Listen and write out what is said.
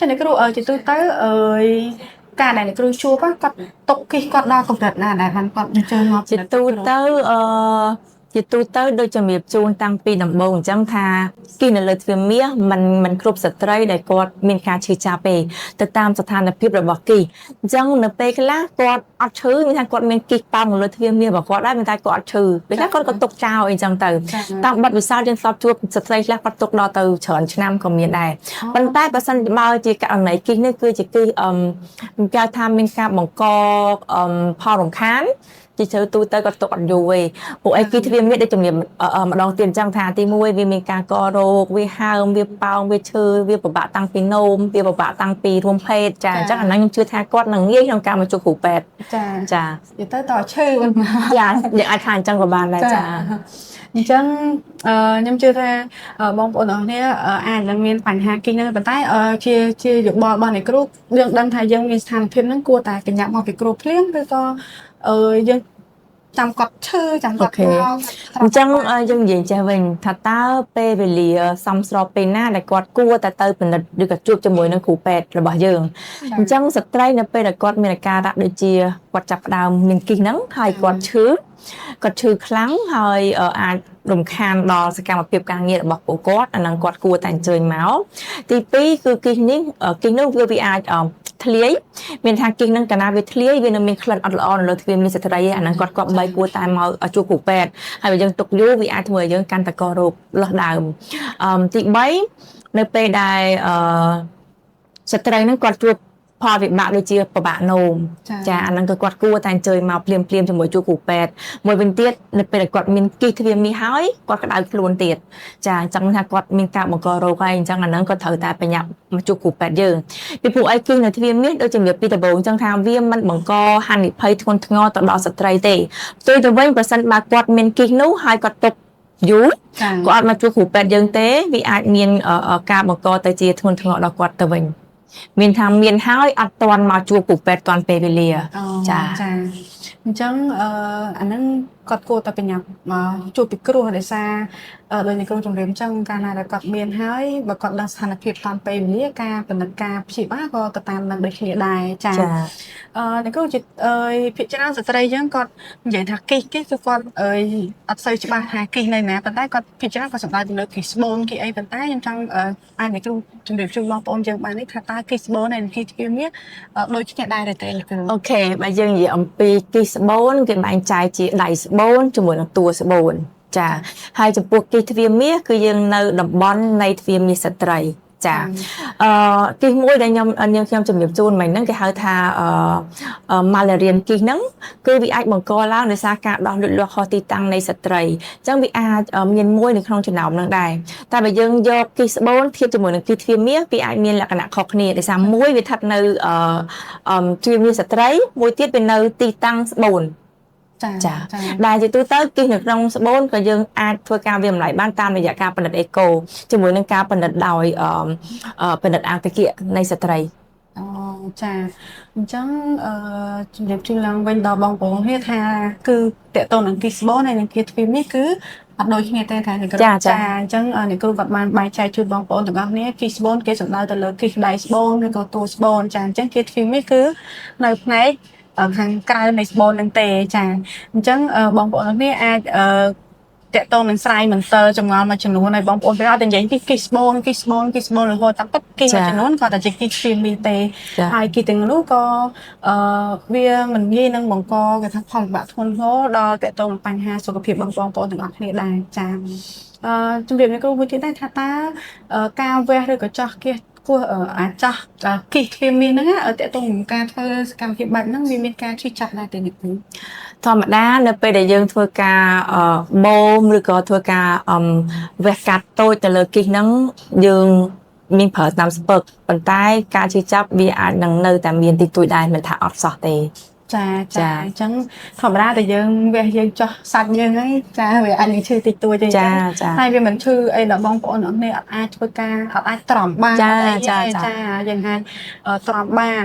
ចាអ្នកគ្រូជាទូទៅអើយការដែលអ្នកគ្រូជួបគាត់ទុកគិះគាត់ដល់កម្រិតណាដែលបានគាត់អញ្ជើញមក ជាទូទៅអឺជាទូទៅដូចជំរាបជូនតាំងពីដំបូងអញ្ចឹងថាគីសនៅលើទ្វារមាសមិនគ្រប់ស្ត្រីដែលគាត់មានការឈឺចាប់ទេទៅតាមស្ថានភាពរបស់គីសអញ្ចឹងនៅពេលខ្លះគាត់អត់ឈឺមានថាគាត់មានគីសប៉ោងនៅលើទ្វារមាសរបស់គាត់ដែរមានតែគាត់អត់ឈឺពេលខ្លះគាត់ក៏ទុកចោលអីចឹងទៅតាមបទពិសោធន៍យើងធ្លាប់ជួបស្ត្រីខ្លះគាត់ទុកដល់ទៅច្រើនឆ្នាំក៏មានដែរប៉ុន្តែបើសិនបើជាករណីគីសនេះគឺជាគីសអឺគេថាមានការបង្កអឺផលរំខានជាជ្រើទូទៅគាត់ទុកអត់យូរទេពួកអីគីទ្វារមាសដូចជំរាបម្ដងទៀតអញ្ចឹងថាទី1វាមានការករោគវាហើមវាប៉ោងវាឈឺវាពិបាកតាំងពីនោមវាពិបាកតាំងពីរួមភេទចាអញ្ចឹងអាហ្នឹងខ្ញុំជឿថាគាត់នឹងងាយក្នុងការមកជួបគ្រូពេទ្យ ចា ចា និយាយទៅតឈឺមិនមក ចាយើងអាចថាអញ្ចឹងក៏បានដែរចា អញ្ចឹងខ្ញុំជឿថាបងប្អូនទាំងអស់គ្នាអាចនឹងមានបញ្ហាគីសហ្នឹងប៉ុន្តែជាយោបល់របស់អ្នកគ្រូយើងដឹងថាយើងមានស្ថានភាពហ្នឹងគួរតែកញ្ញាប់មកពីគ្រូភ្លាមឬក៏យើងចាំគាត់ឈឺចាំគាត់មក អញ្ចឹងយើងនិយាយចេះវិញថាតើពេលវេលាសមស្របពេលណាដែលគាត់គួរតែទៅពិនិត្យឬក៏ជួបជាមួយនឹងគ្រូពេទ្យរបស់យើងអញ្ចឹងស្ត្រីនៅពេលដែលគាត់មានអាការៈដូចជាគាត់ចាប់ផ្ដើមមានគីសហ្នឹងហើយគាត់ឈឺគាត់ឈឺខ្លាំងហើយអាចរំខានដល់សកម្មភាពការងាររបស់ពួកគាត់អាហ្នឹងគាត់គួរតែអញ្ជើញមកទី2គឺគីសនេះគីសនោះវាអាចធ្លាយមានថាគីសហ្នឹងកាលណាវាធ្លាយវានឹងមានក្លិនអត់ល្អនៅលើទ្វារមានស្ត្រីអាហ្នឹងគាត់បីគួរតែមកជួបគ្រូពេទ្យហើយបើយើងទុកយូរវាអាចធ្វើឲ្យយើងកាន់តែករោគលើសដើមទី3នៅពេលដែលស្ត្រីហ្នឹងគាត់ជួបផលវិបាកដូចជាពិបាកនោមចាអាហ្នឹងគឺគាត់គួរតែអញ្ជើញមកភ្លាមភ្លាមជាមួយជួបគ្រូពេទ្យមួយវិញទៀតនៅពេលដែលគាត់មានគីសទ្វារមាសហើយគាត់ក្តៅខ្លួនទៀតចាអញ្ចឹងថាគាត់មានការបង្ករោគហើយអញ្ចឹងអាហ្នឹងគាត់ត្រូវតែប្រញាប់មកជួបគ្រូពេទ្យយើងពីព្រោះអីគីសនៅទ្វារមាសដូចជំរាបពីដំបូងអញ្ចឹងថាវាមិនបង្កហានិភ័យធ្ងន់ធ្ងរទៅដល់ស្ត្រីទេផ្ទុយទៅវិញប្រសិនបើគាត់មានគីសនោះហើយគាត់ទុកយូរគាត់អត់មកជួបគ្រូពេទ្យយើងទេវាអាចមានការបង្កទៅជាធ្ងន់ធ្ងរដល់គាត់ទៅវិញមានថាមានហើយអត់ទាន់មកជួបគ្រូពេទ្យទាន់ពេលវេលាចា ចាអញ្ចឹងអាហ្នឹងគាត់គួរតែប្រញាប់មកជួបពិគ្រោះដោយសារដោយអ្នកគ្រូជំរាបអញ្ចឹងកាលណាដែលគាត់មានហើយបើគាត់ដឹងស្ថានភាពតាមពេលវេលាការពិនិត្យការព្យាបាលក៏ទៅតាមនឹងដូចគ្នាដែរចាអ្នកគ្រូជាភាគច្រើនស្ត្រីយើងគាត់និយាយថាគីសគីសគឺគាត់អត់សូវច្បាស់ថាគីសនៅណាប៉ុន្តែគាត់ភាគច្រើនគាត់សំដៅទៅលើគីសស្បូនគីអីប៉ុន្តែខ្ញុំចង់អាចអ្នកគ្រូជំរាបជូនបងប្អូនយើងបាននេះថាតើគីសស្បូនហើយគីសទ្វារមាសដូចគ្នាដែរទេអ្នកគ្រូ OK បើយើងនិយាយអំពីគីសស្បូនគេបែងចែកជាដៃស្បូនជាមួយនឹងតួស្បូនចាហើយចំពោះគីសទ្វារមាសគឺយើងនៅតំបន់នៃទ្វារមាសស្ត្រីចាគីសមួយដែលខ្ញុំខ្ញុំជំរាបជូនមិញហ្នឹងគេហៅថាMullerian គីសហ្នឹងគឺវាអាចបង្កឡើងដោយសារការដោះលូតលាស់ខុសទីតាំងនៃស្ត្រីអញ្ចឹងវាអាចមានមួយនៅក្នុងចំណោមហ្នឹងដែរតែបើយើងយកគីសស្បូនធៀបជាមួយនឹងគីសទ្វារមាសវាអាចមានលក្ខណៈខុសគ្នាដោយសារមួយវាស្ថិតនៅទ្វារមាសស្ត្រីមួយទៀតវានៅទីតាំងស្បូន ចា ដែលជាទូទៅគីសនៅក្នុងស្បូនក៏យើងអាចធ្វើការវាយតម្លៃបានតាមរយៈការពិនិត្យអេកូជាមួយនឹងការពិនិត្យដោយពិនិត្យអាងតិកៈនៃស្ត្រី អូចាអញ្ចឹងជំរាបជូនឡើងវិញដល់បងប្អូនគ្នាថាគឺតកតងនឹងគីសស្បូនហើយនឹងគីសទ្វារនេះគឺអត់ដូចគ្នាទេថាអ្នកគ្រូ ចា អញ្ចឹងអ្នកគ្រូគាត់បានបែងចែកជូនបងប្អូនទាំងអស់គ្នាគីសស្បូនគេសំដៅទៅលើគីសដៃស្បូនឬក៏តួស្បូនចាអញ្ចឹងគីសទ្វារនេះគឺនៅផ្នែកខាងក្រៅនៃស្បូននឹងទេចាអញ្ចឹងបងប្អូនទាំងគ្នាអាចតកតងនឹងស្រាយមន្ទិលចម្ងល់មួយចំនួនឲ្យបងប្អូនពេលអត់តែនិយាយពីគីសស្បូនគីសស្បូនគីសស្បូនរហូតតែពិតគីសមួយចំនួនគាត់តែជាគីសទ្វារមាសទេហើយគីសទាំងនោះក៏វាមិនងាយនឹងបង្កគេថាផលវិបាកធ្ងន់ធ្ងរដល់តកតងនឹងបញ្ហាសុខភាពបងប្អូនទាំងអស់គ្នាដែរចាជំរាបអ្នកគ្រូមួយទៀតដែរថាតើការវះឬក៏ចោះគៀសគោះអាចចោះគីសទ្វារមាសហ្នឹងតកតងនឹងការធ្វើសកម្មភាពបែបហ្នឹងវាមានការឈឺចាប់ដែរទេអ្នកគ្រូ ធម្មតានៅពេលដែលយើងធ្វើការបូមឬក៏ធ្វើការវះកាត់តូចទៅលើគីសហ្នឹងយើងមានប្រើតាមស្ពឹកប៉ុន្តែការឈឺចាប់វាអាចនឹងនៅតែមានតិចតួចដែរមិនថាអត់សោះទេ ចាចាអញ្ចឹងធម្មតាតែយើងវះយើងចោះសាច់យើងហ្នឹងចាវាអាចនឹងឈឺតិចតួចទេ ចាចា ហើយវាមិនឈឺអីដល់បងប្អូនអរគ្នាអត់អាចធ្វើការអត់អាចទ្រាំបាន ចាចា ចាយើងអាចទ្រាំបាន